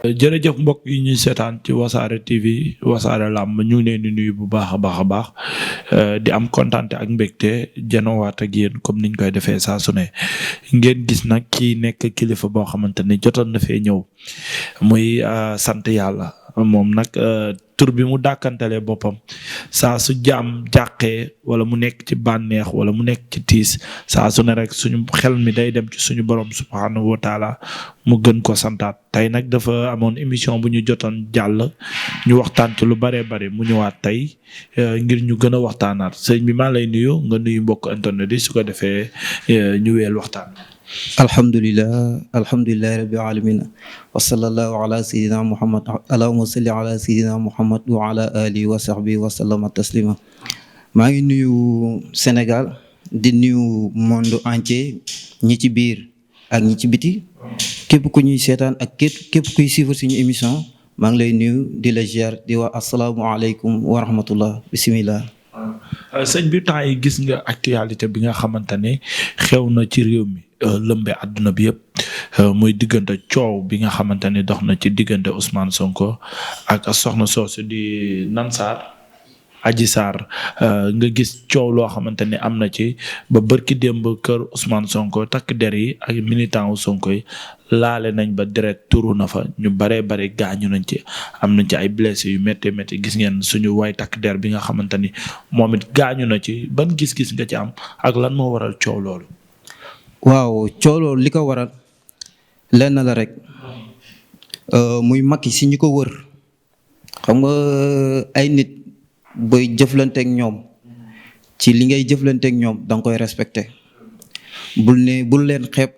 jërëjëf mbokk yi ñuy seetaan ci wasaare TV wasaare làmb ñu ngi leen di nuyu bu baax a baax a baax di am kontaante ak mbégte janowaat ak yéen comme niñ koy defee saa su ne ngeen gis nag kii nekk kilifa boo xamante ni jotoon na fee ñëw muy sant yàlla moom nag tur bi mu dàkkantalee boppam saa su jaam jàqee wala mu nekk ci bànneex wala mu nekk ci tiis saa su ne rek suñu xel mi day dem ci suñu borom subhaanahu wa taala mu gën ko santaat tey nag dafa amoon émission bu ñu jotoon jàll ñu waxtaan ci lu baree bare mu ñëwaat tey ngir ñu gën a waxtaanaat sëñ bi maa lay nuyu nga nuyu mbokk internet yi su ko defee ñu weel waxtaan. alhamdulilah rabbil alamin wa sallallahu ala sayidina muhammad allahumma salli ala sayidina muhammad wa ala alihi wa sahbihi wa sallama taslima. maa ngi nuyu Sénégal di nuyu monde entier ñi ci biir ak ñi ci biti képp ku ñuy seetaan ak képp kuy suivre suñu émission maa ngi lay nuyu di la ziar di wax asalaamualeykum wa rahmatullah bismillah. sëñ bi temps yi gis nga actualité bi nga xamante ne xew na ci réew mi lëmbe àdduna bi yëpp muy diggante coow bi nga xamante ne dox na ci diggante Ousmane Sonko ak soxna soosu di Nansar Adji Sarr nga gis coow loo xamante ne am na ci ba bërki démb kër Ousmane Sonko takk der yi ak militant wu Sonko yi laale nañ ba deret turu na fa ñu baree bare gaañu nañ ci am nañ ci ay blessé yu métti métti gis ngeen suñu way takk der bi nga xamante ni moom it gaañu na ci ban gis-gis nga ci am ak lan moo waral coow loolu. waaw coow loolu li ko waral lenn la rek muy Macky si ñi ko wër xam nga ay nit booy jëflanteek ñoom ci li ngay jëflanteek ñoom danga koy respecté bul leen xeeb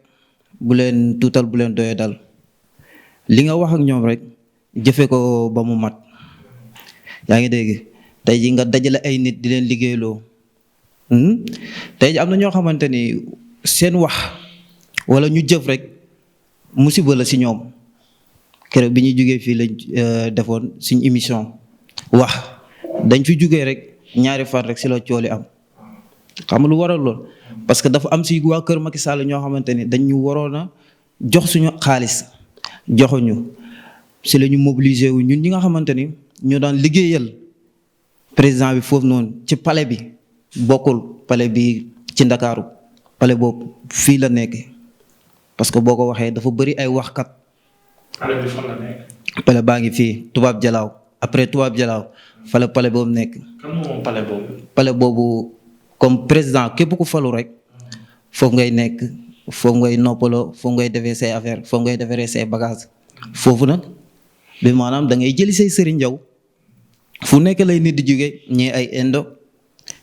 bu leen tuutal bu leen doye dal li nga wax ak ñoom rek jëfe ko ba mu mat yaa ngi dégg tey ji nga dajale ay nit di leen liggéeyloo tey ji am na ñoo xamante ni seen wax wala ñu jëf rek musiba la si ñoom keroog bi ñuy jógee fii lañ defoon suñ émission wax dañ fi jógee rek ñaari fan rek si la cooli am xam lu waral lool parce que dafa am si waa kër Macky Sall ñoo xamante ni dañ ñu waroon a jox suñu xaalis joxuñu si la ñu mobiliser wu ñun ñi nga xamante ni ñoo daan liggéeyal président bi foofu noonu ci palais bi bokkul palais bi ci Ndakaaru palais boobu fii la nekk parce que boo ko waxee dafa bëri ay waxkat. palais bi fan la nekk. palais baa ngi fii Tubaab Jalaaw après Tubaab Jalaaw fa la palais boobu nekk. kan moom palais boobu. palais boobu comme président képp ku falu rek foofu ngay nekk foofu ngay noppaloo foofu ngay defee say affaire foofu ngay defaree say bagage foofu nag bi maanaam da ngay jëli say sëriñ njaw fu nekk lay nit di jóge ñii ay Indo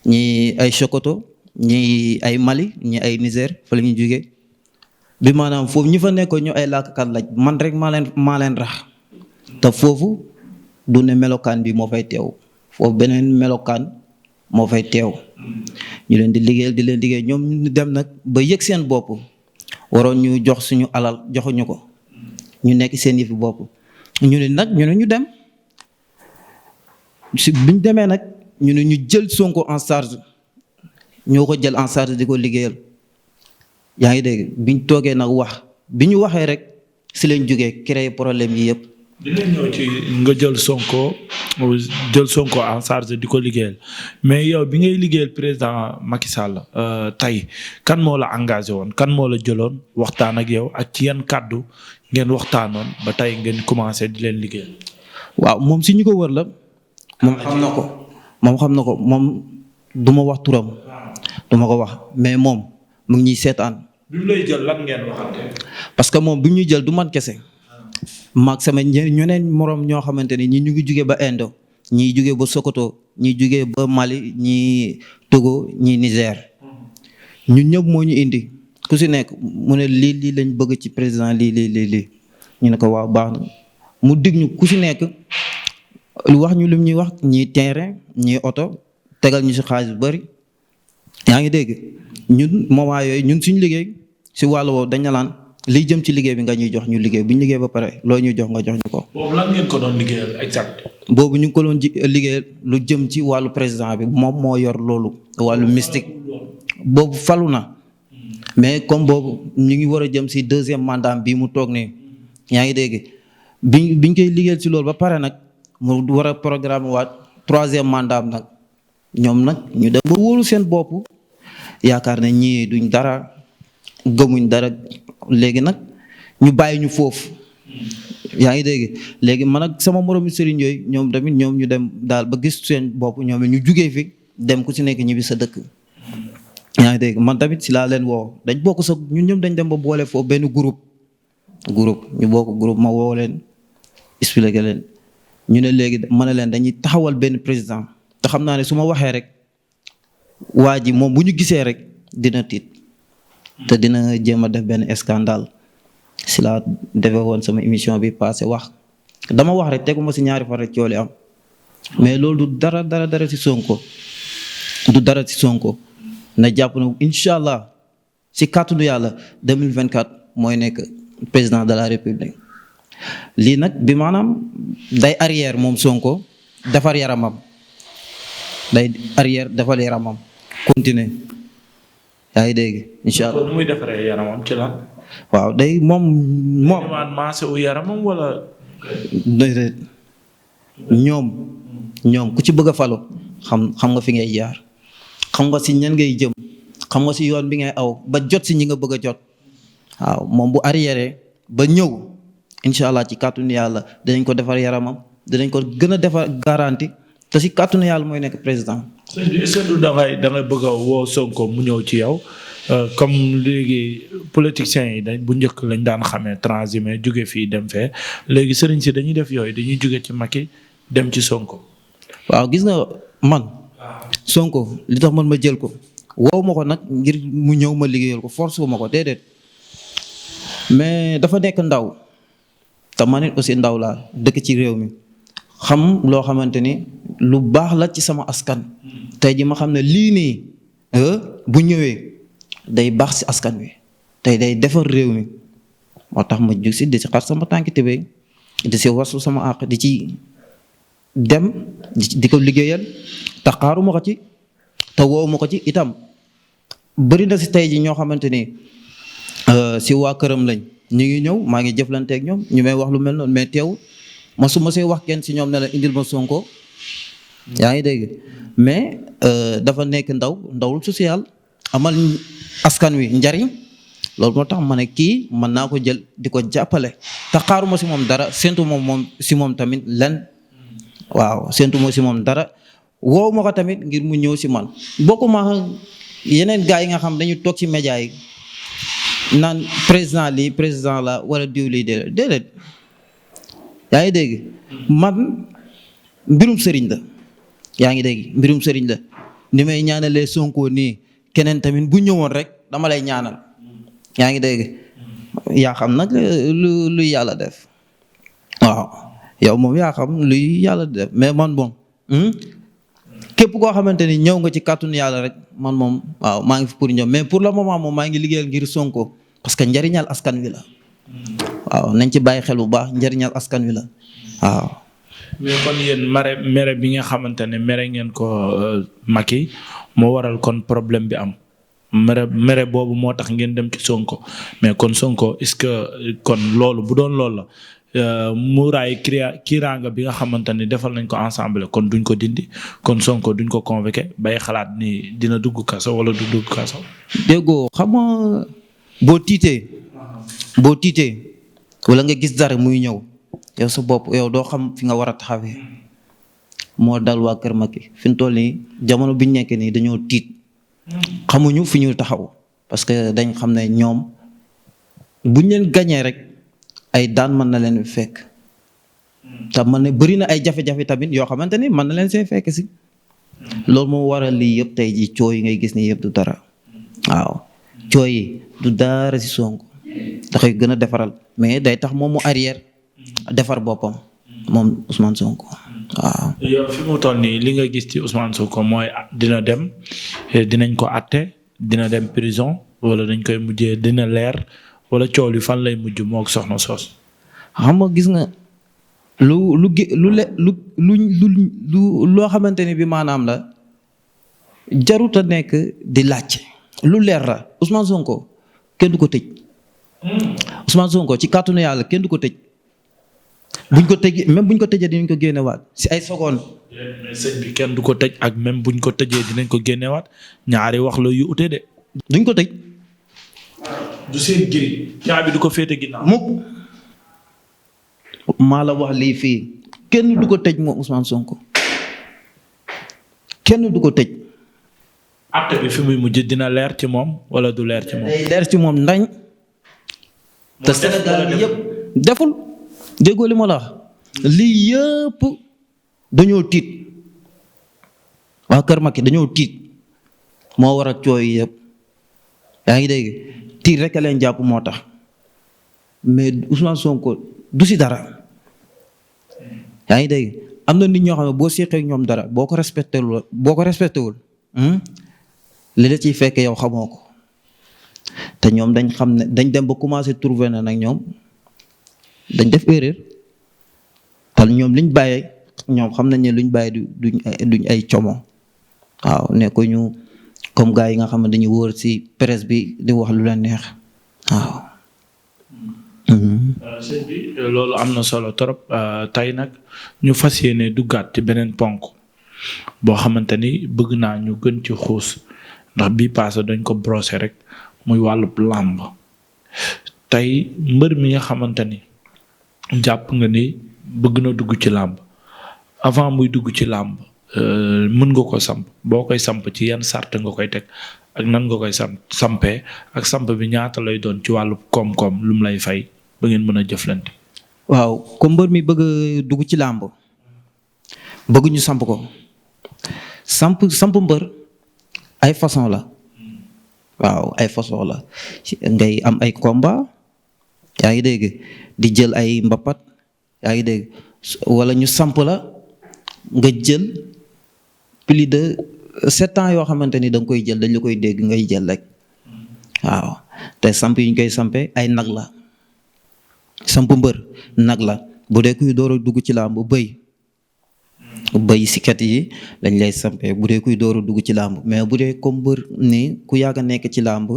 ñii ay Sokoto ñii ay Mali ñii ay Niger fa la ñuy jóge bi maanaam foofu ñi fa nekkoon ñu ay làkkat laaj man rek maa leen rax te foofu du ne melokaan bi moo fay teew foofu beneen melokaan moo fay teew ñu leen di liggéey ñoom ñu dem nag ba yëg seen bopp waroon ñu jox suñu alal joxuñu ko ñu nekk seen yëfi bopp ñu ne ñu dem si biñ demee nag ñu ne ñu jël Sonko en charge ñoo ko jël en charge di ko liggéeyal yaa ngi dégg biñ toogee nag wax bi ñu waxee rek si lañ jógee créer problème yi yëpp. dinañ ñëw ci nga jël Sonko en charge di ko liggéeyal mais yow bi ngay liggéeyal président Macky Sall tey kan moo la engagé woon kan moo la jëloon waxtaan ak yow ak ci yan kàddu ngeen waxtaanoon ba tey ngeen commencé di leen liggéeyal. waaw moom si ñu ko wër la. moom xam na ko moom du ma wax turam. du ma ko wax mais moom mu ngi ñuy seetaan. bi mu lay jël lan ngeen waxante. parce que moom bi ñuy jël du man kese. maag sama ñeneen moroom ñoo xamante ni ñi ñu ngi jugee ba Indo ñii jugee ba Sokoto ñii jugee ba Mali ñii Togo ñii Niger ñun ñëpp moo ñu indi ku si nekk mu ne lii lañ bëgg ci président lii ñu ne ko waaw baax na mu dig ñu ku si nekk wax ñu lim ñuy wax ñii terrain ñii oto tegal ñu si xaalis bu bari yaa ngi dégg ñun moment yooyu ñun suñu liggéey si wàllu woowu dañ laan liy jëm ci liggéey bi nga ñuy jox ñu liggéey bu ñu liggéey ba pare loo ñuy jox nga jox ñu ko. boobu lan ngeen ko doon liggéeyal exact. boobu ñu ngi ko doon liggéeyal lu jëm ci wàllu président bi moom moo yor loolu wàllu mystique boobu falu na mais comme boobu ñu ngi war a jëm si deuxième mandat bii mu toog nii yaa ngi dégg biñ koy liggéeyal ci loolu ba pare nag mu war a programme waat 3e mandat nag ñoom nag ñu dem ba wóolu seen bopp yaakaar ne ñii duñ dara gëmuñ dara léegi nag ñu bàyyi ñu foofu. yaa ngi dégg léegi man ak sama moromu sëriñ yooyu ñoom tamit ñoom ñu dem daal ba gis seen bopp ñoom ñu jugee fi dem ku ci nekk ñibbi sa dëkk. yaa ngi dégg man tamit si laa leen woo dañ bokk sa ñun ñoom dañ dem ba boole foofu benn groupe ñu bokk groupe ma woo leen expliqué leen ñu ne léegi ma ne leen dañuy taxawal benn président te xam naa ne su ma waxee rek waa ji moom bu ñu gisee rek dina tiit te dina jéem a def benn scandale. si laa defee woon sama émission bi passé wax dama wax rek teguma si ñaari fan rek cooli am mais loolu du dara si Sonko du dara si Sonko na jàpp na incha allah si kàttanu yàlla 2024 mooy nekk président de la république. lii nag bi maanaam day arrière moom Sonko defar yaramam day arrière defar yaramam continuer yaa ngi dégg incha allah. nu muy defaree yaramam ci lan. waaw day moom. maase u yaramam wala. ñoom ku ci bëgg a falu xam nga fi ngay jaar xam nga si ñan ngay jëm xam nga si yoon bi ngay aw ba jot si ñi nga bëgg a jot waaw moom bu arrière ba ñëw incha allah ci kàttanu yàlla dinañ ko defar yaramam dinañ ko gën a defar garanti te si kàttanu yàlla mooy nekk président. est-ce que da ngay bëgg a woo Sonko mu ñëw ci yow. comme léegi politiciens yi bu njëkk lañ daan xamee transhumé jóge fii dem fee léegi sëriñ si dañuy def yooyu dañuy jóge ci Macky dem ci Sonko. waaw gis nga man. Sonko li tax man ma jël ko. wow ma ko nag ngir mu ñëw ma liggéeyal ko force wu ma ko déedéet mais dafa nekk ndaw te man it aussi ndaw laa dëkk ci réew mi xam loo xamante ni lu baax la ci sama askan. tey ji ma xam ne lii nii bu ñëwee. day baax si askan wi tey day defar réew mi moo tax ma jug si di si xar sama tànki tibéy di si wasu sama àq di ci dem di ko liggéeyal te xaaruma ko ci te woowuma ko ci itam bëri na si tey ji ñoo xamante ni si waa këram lañ ñu ngi ñëw maa ngi jëflanteeg ñoom ñu may wax lu mel noonu mais teewul ma su ma see wax kenn si ñoom ne la indil ma Sonko yaa ngi dégg mais dafa nekk ndawul social amal askan wi njariñ loolu moo tax ma ne kii mën naa ko jël di ko jàppale te xaaruma si moom dara séntu moom si moom tamit len waaw séntu moo si moom dara woow ma ko tamit ngir mu ñëw si man bokkuma yeneen gars yi nga xam dañu toog ci média yi naan président lii président la wala diw lii déedéet yaa ngi dégg man mbirum sëriñ la yaa ngi dégg mbirum sëriñ la ni may ñaanalee Sonko nii keneen tamit bu ñëwoon rek dama lay ñaanal yaa ngi dégg yaa xam nag lu yàlla def waaw yow moom yaa xam luy yàlla def mais man bon képp koo xamante ni ñëw nga ci kàttanu yàlla rek man moom waaw maa ngi fi pour ñëw mais pour le moment moom maa ngi liggéeyal ngir Sonko parce que njariñal askan wi la waaw nañ ci bàyyi xel bu baax njariñal askan wi la waaw. mais kon yéen mere bi nga xamante ne mere ngeen ko Macky moo waral kon problème bi am mere boobu moo tax ngeen dem ci Sonko mais kon Sonko est-ce que kon loolu bu doon loolu la muuraay kiiraanga bi nga xamante ne defal nañ ko ensemble kon duñ ko dindi kon Sonko duñ ko convoqué bay xalaat ni dina dugg kaso wala du dugg kaso. déggoo xam nga boo tiitee wala nga gis dara muy ñëw yow sa bopp yow doo xam fi nga war a taxawee moo dal waa Kër Macky fi mu toll nii jamono bi ñu nekk nii dañoo tiit xamuñu fi ñu taxaw parce que dañ xam ne ñoom buñ leen gañee rek ay daan mën na leen fekk te man ne bëri na ay jafe-jafe tamit yoo xamante ni mën na leen see fekk si loolu moo waral lii yëpp tey ji coow yi ngay gis ni yëpp du dara waaw coow yi du dara si Sonko da koy gën a defaral mais day tax moom mu arrière defar boppam moom Ousmane Sonko waaw. yow fi mu toll nii li nga gis ci Ousmane Sonko mooy dina dem dinañ ko àtte dina dem prison wala dañ koy mujjee dina leer wala coow li fan lay mujj moo ak soxna soos. xam nga gis nga loo xamante ni bi maanaam la jarut a nekk di laaj lu leer la Ousmane Sonko kenn du ko tëj. Ousmane Sonko ci kàttanu yàlla kenn du ko tëj buñ ko tëjee même buñ ko tëjee dinañ ko génnewaat si ay secondes. mais sëñ bi kenn du ko tëj ak même buñ ko tëjee dinañ ko génnewaat ñaari wax la yu ute de. duñ ko tëj. du seen giri caabi du ko féete ginnaaw. mukk maa la wax lii fii kenn du ko tëj moom Ousmane Sonko kenn du ko tëj. acte bi fi muy mujj dina leer ci moom wala du leer ci moom. day leer ci moom ndañ. te Sénégal bi yëpp deful déggoo li ma la wax lii yëpp dañoo tiit waa Kër Macky dañoo tiit moo war a cooy yëpp yaa ngi dégg tiit rek a leen jàpp moo tax mais Ousmane Sonko du si dara yaa ngi dégg am na nit ñoo xam ne boo seqee ñoom dara boo ko respecté wul li la ciy fekk yow xamoo ko te ñoom dañ xam ne dañ dem ba commencé trouver na nag ñoom dañ def erreur te ñoom liñ bàyyee ñoom xam nañ ne luñ bàyyi duñ ay como waaw ne ko ñu comme gars yi nga xam ne dañuy wóor ci presse bi di wax lu leen neex waaw. sëñ bi loolu am na solo trop tey nag ñu fas yéene duggaat ci beneen ponk boo xamante ni bëgg naa ñu gën ci xuus ndax bii paase dañ ko brosser rek muy wàllub làmb tey mbër mi nga xamante ni jàpp nga ni bëgg na dugg ci làmb avant muy dugg ci làmb mën nga ko samp boo koy samp ci yan sart nga koy teg ak nan nga koy sampee ak samp bi ñaata lay doon ci wàllu koom-koom lu mu lay fay ba ngeen mën a jëflante. waaw comme mbër mi bëgg a dugg ci làmb bëgg ñu samp ko samp mbër ay façon la waaw ay façon la ngay am ay combat yaa ngi dégg di jël ay mbapat yaa ngi dégg wala ñu samp la nga jël plus de 7 ans yoo xamante ni da nga koy jël dañ la koy dégg ngay jël rek waaw te samp yi ñu koy sampee ay nag la samp mbër nag la bu dee kuy door a dugg ci làmb bëy sikat yi lañ lay sampee bu dee kuy door a dugg ci làmb mais bu dee comme mbër ni ku yàgg a nekk ci làmb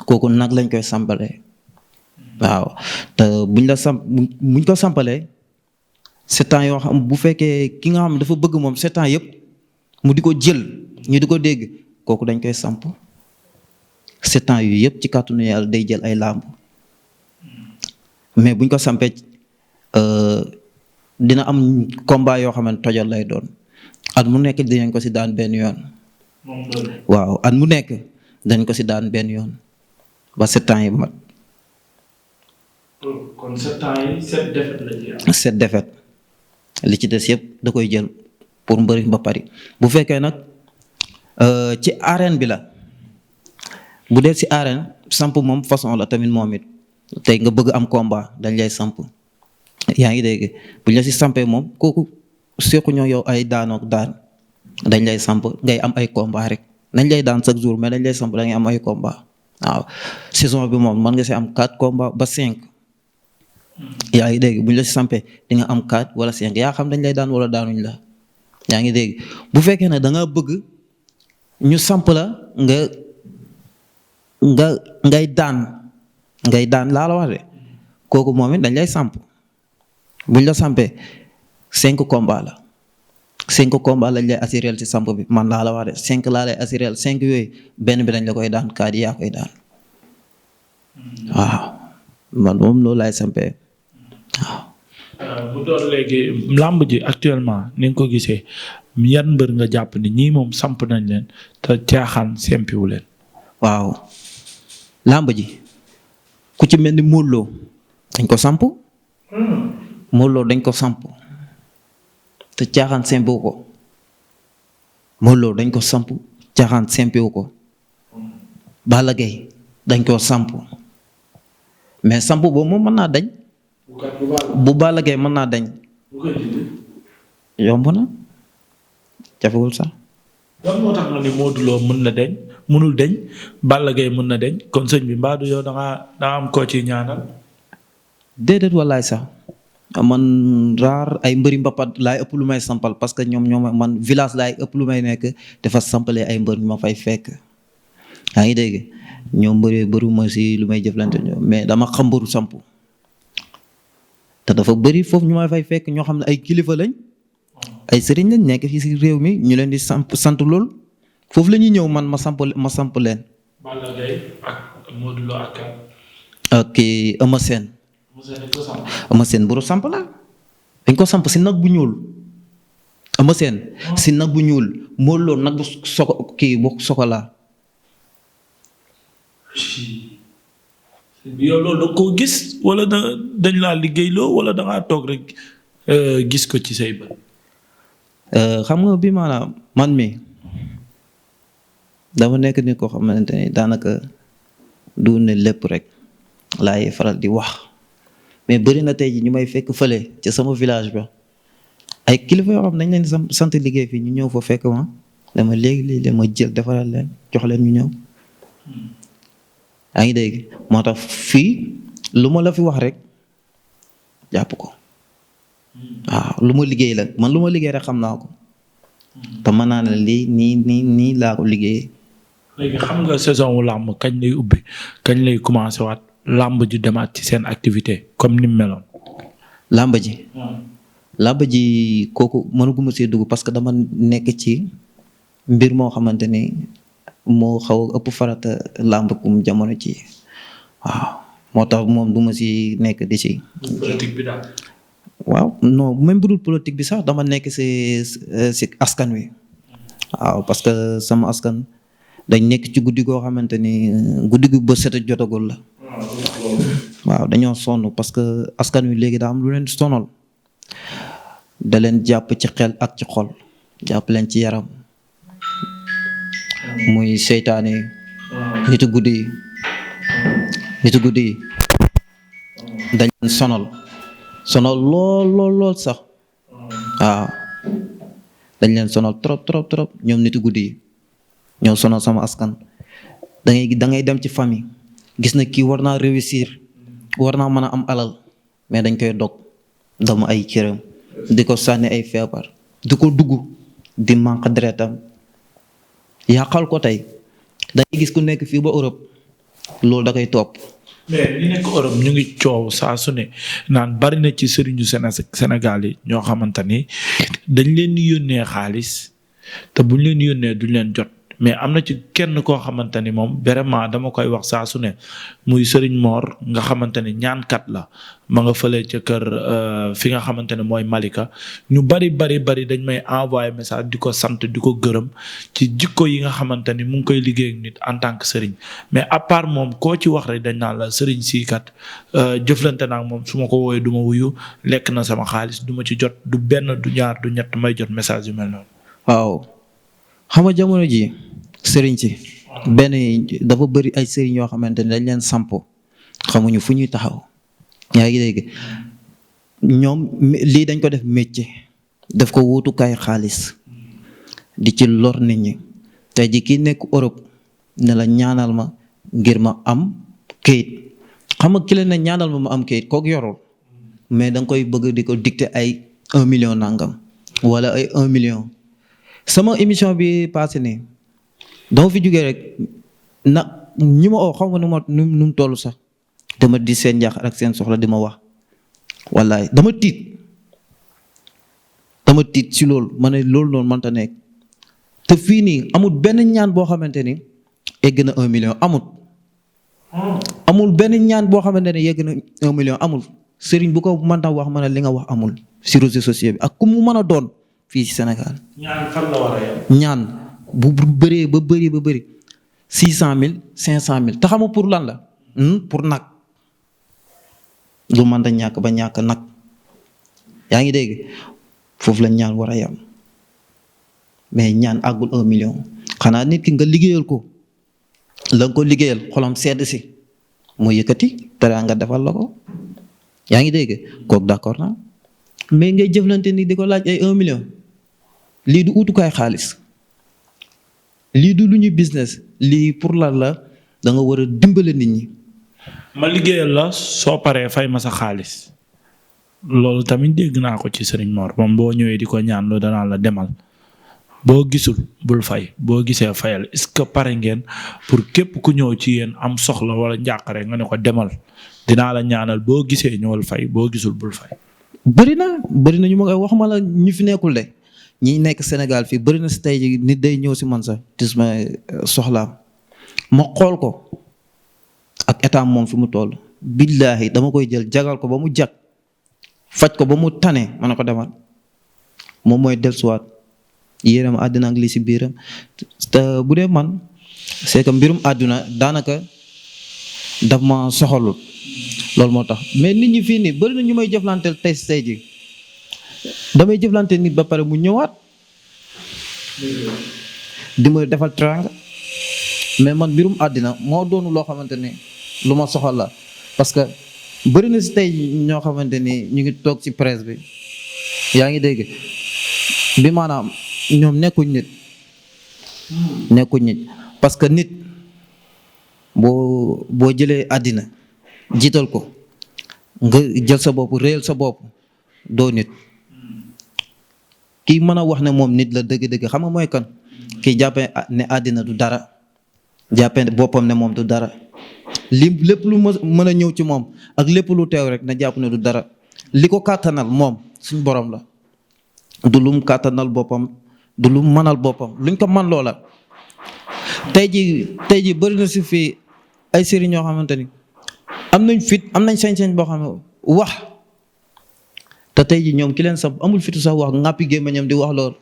kooku nag lañ koy sampalee waaw te buñ ko sampalee 7 ans yoo xam bu fekkee ki nga xam dafa bëgg moom 7 ans yëpp mu di ko jël ñu di ko dégg kooku dañ koy samp 7 ans yu yëpp ci kàttanu yàlla day jël ay làmb mais buñ ko sampee dina am combat yoo xam ne tojal lay doon at mu nekk dinañ ko si daan benn yoon. waaw at mu nekk dañ ko si daan benn yoon ba 7 ans yi mat. kon 7 ans yi 7 défaites la ci am. 7 défaites li ci des yëpp da koy jël pour mbëri ba pare bu fekkee nag ci arène bi la bu dee si arène samp moom façon la tamit moom it tey nga bëgg am combat dañ lay samp yaa ngi dégg bu ñu la si sampee moom kooku seeku ñoo yow ay daanook daan dañ lay samp ngay am ay combat rek nañ lay daan chaque jour mais dañ lay samp da ngay am ay combat waaw saison bi moom mën nga si am 4 combat ba 5. yaa ngi dégg bu ñu la si sampee di nga am 4 wala 5 yaa xam dañ lay daan wala daanuñ la yaa ngi dégg bu fekkee ne da nga bëgg ñu samp la ngay daan laa la wax de kooku moom it dañ lay samp buñ la sampee 5 combat la 5 combat lañ lay assuré ci samp bi man laa la wax de 5 laa lay assuré 5 yooyu benn bi dañ la koy daan 4 yi yaa koy daan waaw man moom loolu laay sampee waaw. bu doon léegi làmb ji actuellement ni nga ko gisee yan mbër nga jàpp ni ñii moom samp nañ leen te caaxaan sempiwu leen. waaw làmb ji ku ci mel ni Modou Lo dañ ko samp. Modou Lo dañ ko samp te caaxaan sempiwu ko Modou Lo dañ ko samp caaxaan sempiwu ko Balla Gaye dañ ko samp mais samp boobu moom mën naa dañ. bu Balla Gaye mën naa dañ. yomb na jafewul sax. lan moo tax nga ni Modou Lo mën na deñ mënul deñ Balla Gaye mën na deñ kon sëñ bi mbaa du yow da nga am koo ci ñaanal. déedéet wallaay sax man raar ay mbëri mbapat laay ëpp lu may sampal parce que ñoom man village laay ëpp lu may nekk dafa sampalee ay mbër ñu ma fay fekk. yaa ngi dégg ñoom bëru ma si lu may jëflante ñoom mais dama xam mbëru samp te dafa bëri foofu ñu may fay fekk ñoo xam ne ay kilifa lañ ay sëriñ lañ nekk fii si réew mi ñu leen di sant lool foofu la ñuy ñëw man ma samp leen. Balla Gaye ak Modou Lo ak Eumeu Sène. Eumeu Sène buru samp la dañ ko samp si nag bu ñuul. Eumeu Sène si nag bu ñuul Modou Lo nag bu bu sokola. yow loolu da koo gis wala dañ laa liggéeyloo wala da ngaa toog rek gis ko ci say bët. xam nga bi maanaam man mi dama nekk ni ko xamante ni daanaka du ne lépp rek laay faral di wax mais bëri na tey ji ñu may fekk fële ca sama village ba ay kilifa yoo xam nañ leen sant liggéey fii ñu ñëw fa fekk ma dama léegi ma jël defaral leen jox leen ñu ñëw. yaa ngi dégg moo tax fii lu ma la fi wax rek jàpp ko waaw lu ma liggéey la man lu ma liggéey rek xam naa ko te mën naa ne lii nii laa ko liggéeyee. léegi xam nga saison wu làmb kañ lay ubbi kañ lay commencé waat làmb ji demaat ci seen activité comme ni mu meloon. làmb ji kooku mënuguma see dugg parce que dama nekk ci mbir moo xamante ni. moo xaw a ëpp farata làmb kum jamono ci waaw moo tax moom du ma si nekk di si. politique bi daal. waaw non même bu dul politique bi sax dama nekk si askan wi waaw parce que sama askan dañ nekk ci guddi goo xamante ni guddi gu ba set jotagul la. waaw dañoo sonn parce que askan wi léegi daa am lu leen sonal da leen jàpp ci xel ak ci xol jàpp leen ci yaram. muy seytaane nitu guddi yi dañ leen sonal lool sax waaw dañ leen sonal trop ñoom nitu guddi yi ñoo sonal sama askan da ngay dem ci famille gis na kii war naa réussir war naa mën a am alal mais dañ koy dog dama ay cëram di ko sànni ay feebar di ko dugg di manque deretam yàqal ko tey dañuy gis ku nekk fii ba Europe loolu da koy topp. mais ñi nekk Europe ñu ngi coow saa su ne naan bari na ci sëriñu Sénégal yi ñoo xamante ni dañ leen di yónnee xaalis te buñ leen yónnee duñ leen jot mais am na ci kenn koo xamante ni moom vraiment dama koy wax saa su ne muy Serigne Mor nga xamante ni ñaankat la ma nga fële ca kër fi nga xamante ne mooy Malika ñu bari dañ may envoyé message di ko sant di ko gërëm ci jikko yi nga xamante ni mu ngi koy liggéey ak nit en tant que Serigne mais à part moom koo ci wax rek dañ naan la Serigne sii kat jëflante naa ak moom su ma ko woowee du ma wuyu lekk na sama xaalis du ma ci jot du benn du ñaar du ñett may jot message yu mel noonu. waaw xam nga jamono ji sëriñ si benn dafa bëri ay sëriñ yoo xamante ne dañ leen sampo xamuñu fu ñuy taxaw yaa ngi dégg ñoom lii dañ ko def métier daf ko wutukaay xaalis di ci lor nit ñi tey ji kii nekk Europe ne la ñaanal ma ngir ma am kayit xam nga ki leen ne ñaanal ma am kayit kooku yorul mais da nga koy bëgg di ko dicter ay 1 million nangam wala ay 1 million sama émission bi passé nii dama fi jógee rek na ñi ma oo xam nga nu mu toll sax dama di seen njaax ak seen soxla di ma wax wallaay dama tiit si loolu ma ne loolu noonu mënta nekk te fii nii amul benn ñaan boo xamante ni egg na 1 million amul benn ñaan boo xamante ne yegg na 1 million amul sëriñ bu ko mënta wax ma ne li nga wax amul si réseaux sociaux bi ak ku mu mën a doon fii si Sénégal. ñaan fan la war a yem. ñaan bu bëree ba bëri 600,000 500,000 te xam nga pour lan la pour nag lu mënta ñàkk ba ñàkk nag yaa ngi dégg foofu la ñaan war a yem mais ñaan àggul 1 million xanaa nit ki nga liggéeyal ko la nga ko liggéeyal xolam sedd si mu yëkkati dara nga defal la ko yaa ngi dégg kooku d'accord na mais ngay jëflante ni di ko laaj ay 1 million lii du utukaay xaalis lii du lu ñuy business lii pour lan la da nga war a dimbale nit ñi. ma liggéeyal la soo paree fay ma sa xaalis loolu tamit dégg naa ko ci Serigne Mor moom boo ñëwee di ko ñaan lu danaa la demal boo gisul bul fay boo gisee fayal est-ce que pare ngeen pour képp ku ñëw ci yéen am soxla wala njàqare nga ne ko demal dinaa la ñaanal boo gisee ñëwal fay boo gisul bul fay. bëri na ñu ma koy waxuma la ñu fi nekkul de ñi nekk Sénégal fii bëri na si tey ji nit day ñëw si man sax dis ma soxlaam ma xool ko ak état moom fi mu toll billaahi dama koy jël jagal ko ba mu jag faj ko ba mu tane ma ne ko demal moom mooy dellusiwaat yéeram àddina ak li si biiram te bu dee man c'est que mbirum àdduna daanaka daf ma soxalul loolu moo tax mais nit ñi fii nii bëri na ñu may jëflanteel tey si tey ji damay jëflante nit ba pare mu ñëwaat di ma defal teranga mais man mbirum àddina moo doonu loo xamante ni lu ma soxal la parce que bëri na si tey ñoo xamante ni ñu ngi toog ci presse bi yaa ngi dégg bi maanaam ñoom nekkuñ nit parce que nit boo jëlee àddina jiital ko nga jël sa bopp réyal sa bopp doo nit kii mën a wax ne moom nit la dëgg-dëgg xam nga mooy kan kii jàppee ne àddina du dara jàppee boppam ne moom du dara lépp lu mën a ñëw ci moom ak lépp lu teew rek na jàpp ne du dara li ko kàttanal moom suñ borom la du lum kàttanal boppam du lum mënal boppam luñ ko man loola tey ji bëri na si fii ay sëriñ ñoo xamante ni am nañ fit am nañ sañ-sañ boo xam ne wax te tey ji ñoom ki leen samp amul fitu sax wax ŋàppi gémmiñam di wax lool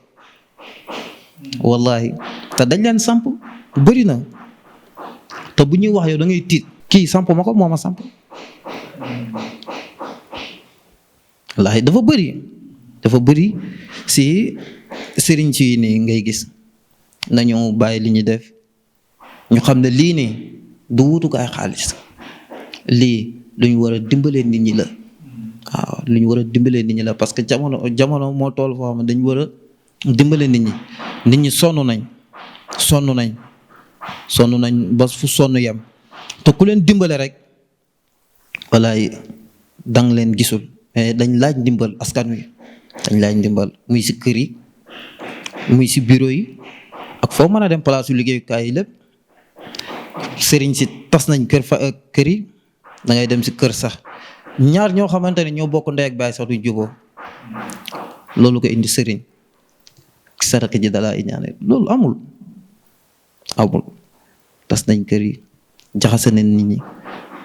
wallahi te dañ leen samp bëri na te bu ñuy wax yow da ngay tiit kii samp ma ko moo ma samp wallahi dafa bëri si sëriñ si nii ngay gis nañu bàyyi li ñuy def ñu xam ne lii nii du wutukaay xaalis lii lu ñu war a dimbalee nit ñi la waaw lu ñu war a dimbalee nit ñi la parce que jamono moo toll foo xam ne dañu war a dimbale nit ñi sonn nañ ba fu sonn yem te ku leen dimbale rek walaay dang leen gisul mais dañ laaj ndimbal askan wi dañ laaj ndimbal muy si kër yi muy si bureau yi ak foo mën a dem place yu liggéeyukaay yi lépp sëriñ si tas nañ kër yi da ngay dem si kër sax ñaar ñoo xamante ne ñoo bokk ndey ak baay sax du juboo loolu ko indi sëriñ saraka ji dalaa iñaane loolu amul tas nañ kër yi jaxase nañ nit ñi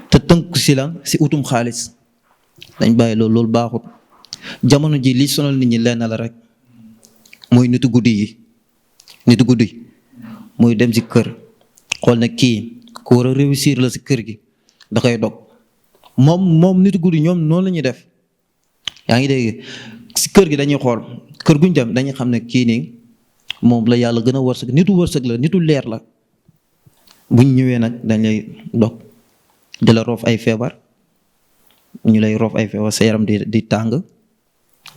te tënk si lan si utum xaalis dañ bàyyi loolu baaxut jamono ji li sonal nit ñi lenn la rek mooy nitu guddi mooy dem si kër xool ne kii ku war a réussir la si kër gi da koy dog moom nitu guddi ñoom noonu la ñuy def yaa ngi dégg si kër gi dañuy xool kër guñ dem dañuy xam ne kii nii moom la yàlla gën a wërsëg la nitu leer la buñ ñëwee nag dañ lay dog di la roof ay feebar ñu lay roof ay feebar sa yaram di tàng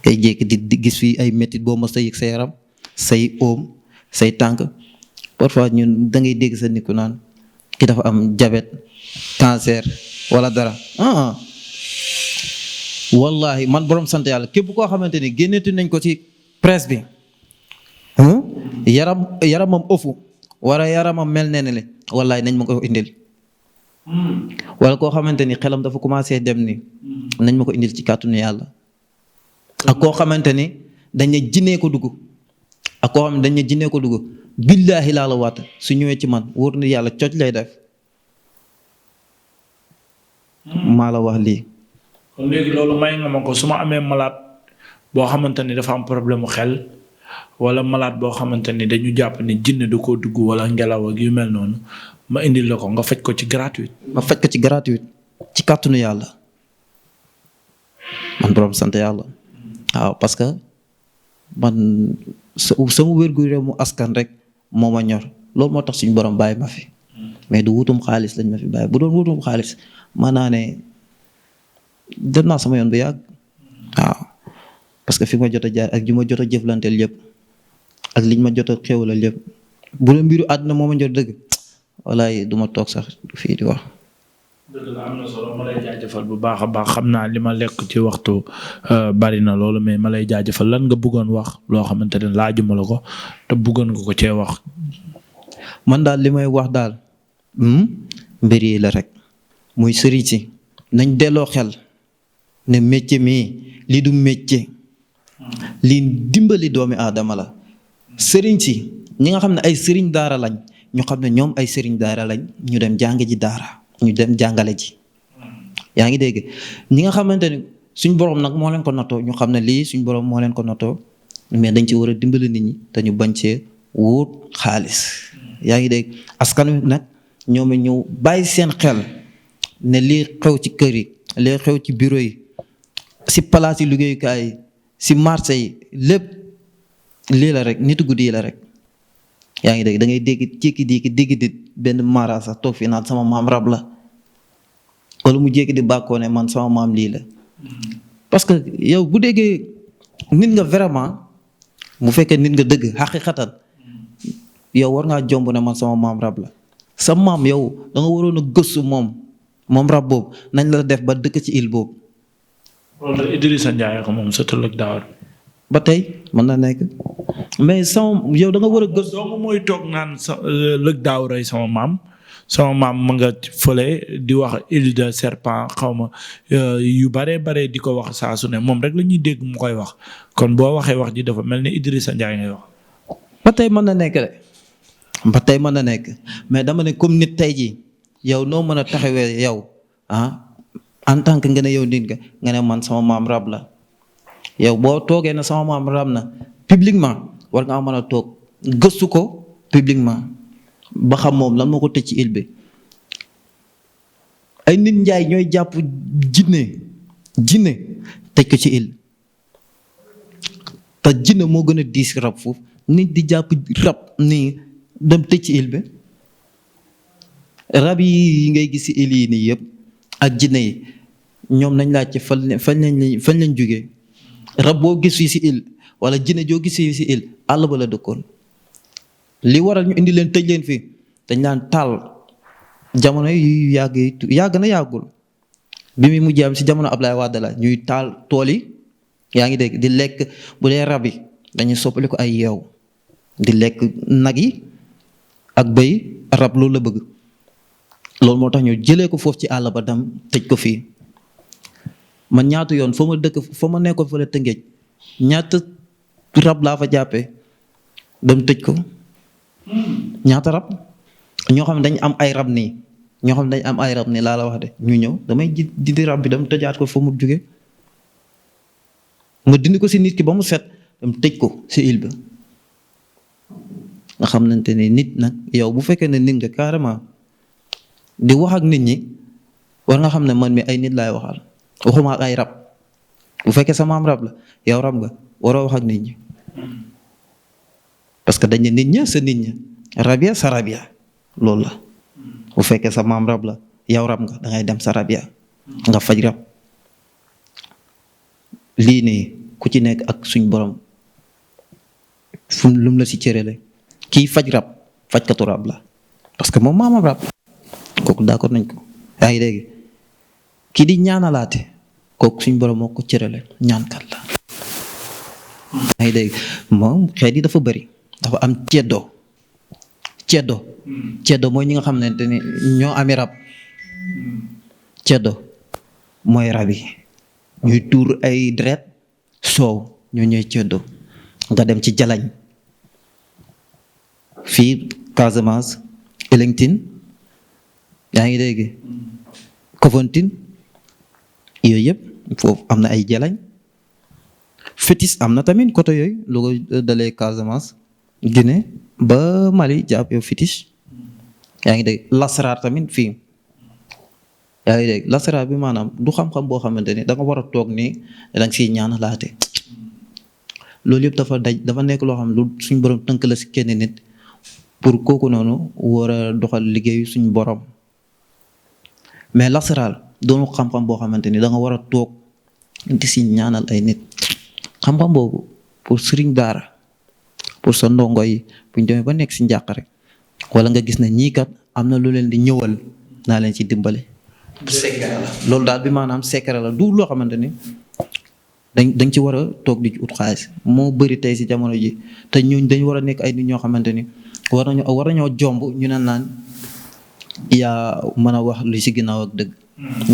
ngay jékki di gis fii ay métit boo mos a yëg sa yaram say oom say tànk parfois ñun da ngay dégg sa nit ku naan ki dafa am diabète cancer wala dara wallahi man borom sant yàlla képp koo xamante ni génneeti nañ ko ci presse bi yaramam ëfu wala yaramam mel nee ne le wallahi nañ ma ko indil wala koo xamante ni xelam dafa commencé dem ni nañ ma ko indil ci kàttanu yàlla ak koo xamante ni dañ ne jinnee ko dugg billaahi laa la waat su ñëwee ci man wóor na yàlla cooc lay def maa la wax lii. kon léegi loolu may nga ma ko su ma amee malade boo xamante ni dafa am problème mu xel wala malade boo xamante ni dañu jàpp ni jinne da koo dugg wala ngelaw ak yu mel noonu ma indil la ko nga faj ko ci gratuite. ci kàttanu yàlla man borom sant yàlla waaw parce que man sama wér-gu-yaramu askan rek moo ma ñor loolu moo tax suñu borom bàyyi ma fi mais du wutum xaalis lañ ma fi bàyyi bu doon wutum xaalis maanaa ne dem naa sama yoon bu yàgg waaw parce que fi ma jot a jaar ak ji ma jot a jëflanteel yëpp ak liñ ma jot a xéwalal yëpp bu doon mbiru àdduna moo ma jot dëgg walaay du ma toog sax fii di wax. dëgg la am na solo ma lay jaajëfal bu baax a baax xam naa li ma lekk ci waxtu bari na loolu mais ma lay jaajëfal lan nga bëggoon wax loo xamante ne laajuma la ko te bëggoon nga ko cee wax. man daal li may wax daal mbir yi la rek muy sëriñ si nañ delloo xel ne métier mii lii du métier lii dimbali doomi aadama la. sëriñ si ñi nga xam ne ay sëriñ daara lañ ñu xam ne ñoom ay sëriñ daara lañ ñu dem jàng ji daara ñu dem jàngale ji. yaa ngi dégg ñi nga xamante ni suñ borom nag moo leen ko nattoo ñu xam ne lii suñ borom moo leen ko nattoo mais dañ ci war a dimbali nit ñi te ñu bañ cee wut xaalis. yaa ngi dégg askan wi nag ñoom ñëw bàyyi seen xel ne lii xew ci kër yi lii xew ci bureau yi si palaas yi liggéeyukaay yi si marché yi lépp lii la rek nitu guddi yi la rek. yaa ngi dégg da ngay dégg jékki di benn mara sax toog fi naan sama maam rab la wala mu jékki di bàkkoo ne man sama maam lii la. parce que yow bu déggee nit nga vraiment bu fekkee nit nga dëgg xaqiqatan yow war ngaa jomb ne man sama maam rab la. sa maam yow da nga waroon a gëstu moom rab boobu nañ la def ba dëkk ci île boobu. loolu Idrissa Ndiaye ko moom sëtu Lëg Daawar. ba tey mën na nekk mais sama yow da nga war a gëstu. donc mooy toog naan sa Lëg Daawar ay sama maam ma nga fële di wax île de serpent xaw ma yu bare di ko wax saa su ne moom rek la ñuy dégg mu koy wax kon boo waxee wax ji dafa mel ni Idrissa Ndiaye ngay wax. ba tey mën na nekk de ba tey mën na nekk mais dama ne comme nit tey jii yow noo mën a taxawee yow en tant que nga ne yow nit nga ne man sama maam rab la yow boo toogee na sama maam rab na publiquement war ngaa mën a toog gëstu ko publiquement ba xam moom lan moo ko tëj ci île bi. ay nit njaay ñooy jàpp jinne tëj ko ci île te jinne moo gën a diis rab foofu nit di jàpp rab nii dem tëj ci île bi. rab yi ngay gis ci île yi nii yëpp ak jinne yi ñoom nañ laaj ci fañ lañ jógee rab boo gis fii ci île wala jinne joo gis fii ci île àll ba la dëkkoon. li waral ñu indi leen tëj leen fii dañ naan taal jamono yu yàgg na yàggul bi muy mujj am ci jamono Ablaye Wade la ñuy taal tool yi yaa ngi dégg di lekk bu dee rab yi dañuy soppali ko ay yeew di lekk nag yi ak bëy rab loolu la bëgg. loolu moo tax ñu jëlee ko foofu ci àll ba dem tëj ko fii man ñaata yoon fa ma nekkoon fa la Tëngéej ñaata rab laa fa jàppee dem tëj ko. ñaata rab ñoo xam ne dañ am ay rab nii laa la wax de ñu ñëw damay dindi rab bi dem tëjaat ko fa mu jóge ma dindi ko si nit ki ba mu set dem tëj ko si île ba. nga xamante ne nit nag yow bu fekkee ne nit nga carrément di wax ak nit ñi war nga xam ne man mi ay nit laay waxal waxuma ak ay rab bu fekkee sa maam rab la yow rab nga waroo wax ak nit ñi. parce que dañ ne nit ña sa nit ña rabia sa rabia loolu la bu fekkee sa maam rab la yow rab nga dangay dem sa rabia nga faj rab. lii nii ku ci nekk ak suñ borom fu lum la si cërale kii faj rab fajkatu rab la parce que moom maamam rab kooku d'accord nañ ko. yaa ngi dégg kii di ñaanalaate kooku suñ borom moo ko cërale ñaankat la. yaa ngi dégg moom xeet yi dafa bëri. dafa am ceddo mooy ñi nga xamante ni ñoo ami rab ceddo mooy rab yi ñuy tuur ay deret soow ñoo ñooy ceddo. nga dem ci jalañ fii Casamance Elengtine yaa ngi dégg Kafountine yooyu yëpp foofu am na ay jalañ fétis am na tamit côté yooyu lu ko dalee Casamance Guinée ba Mali jàpp yow fétiche yaa ngi dégg lasaraar tamit fii yaa ngi dégg lasaraar bi maanaam du xam-xam boo xamante ni da nga war a toog nii da nga siy ñaan laate loolu yëpp dafa nekk loo xam lu suñ borom tënk la si kenn nit pour kooku noonu war a doxal liggéeyu suñ borom mais lasaraar doonu xam-xam boo xamante ni da nga war a toog di si ñaanal ay nit xam-xam boobu pour sëriñ daara pour sa ndongo yi bu ñu demee ba nekk si njàq rek wala nga gis ne ñii kat am na lu leen di ñëwal naa leen ci dimbale. secret la loolu daal bi maanaam secret la du loo xamante ni dañ ci war a toog di ut xaalis moo bëri tey si jamono ji te ñooñ dañ war a nekk ay nit ñoo xamante ni war nañoo jomb ñu ne naan yaa mën a wax lu si ginnaaw ak dëgg.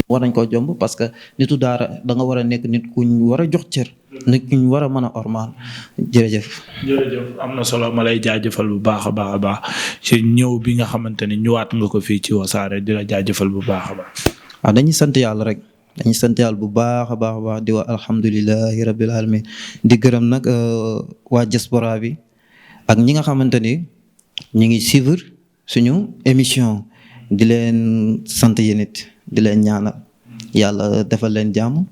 war nañ koo jomb parce que nitu daara da nga war a nekk nit kuñ war a jox cër. nit kuñ war a mën a ormaal jërëjëf. jërëjëf am na solo ma lay jaajëfal bu baax a baax a baax ci ñëw bi nga xamante ne ñëwaat nga ko fii ci Wassare di la jaajëfal bu baax a baax. waaw dañuy sant yàlla rek. dañuy sant yàlla bu baax a baax a baax di wax alhamdulilahi rabbil alamin di gërëm nag waa diaspora bi ak ñi nga xamante ni ñu ngi suivre suñu émission di leen sant yéen it di leen ñaanal yàlla defal leen jàmm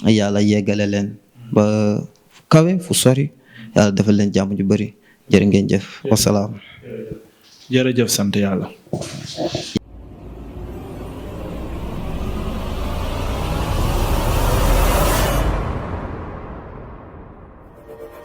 yàlla yeggale leen ba kawe fu sori yàlla defal leen jàmm ju bëri jërë ngeen jëf wasalaam. jërëjëf sant yàlla.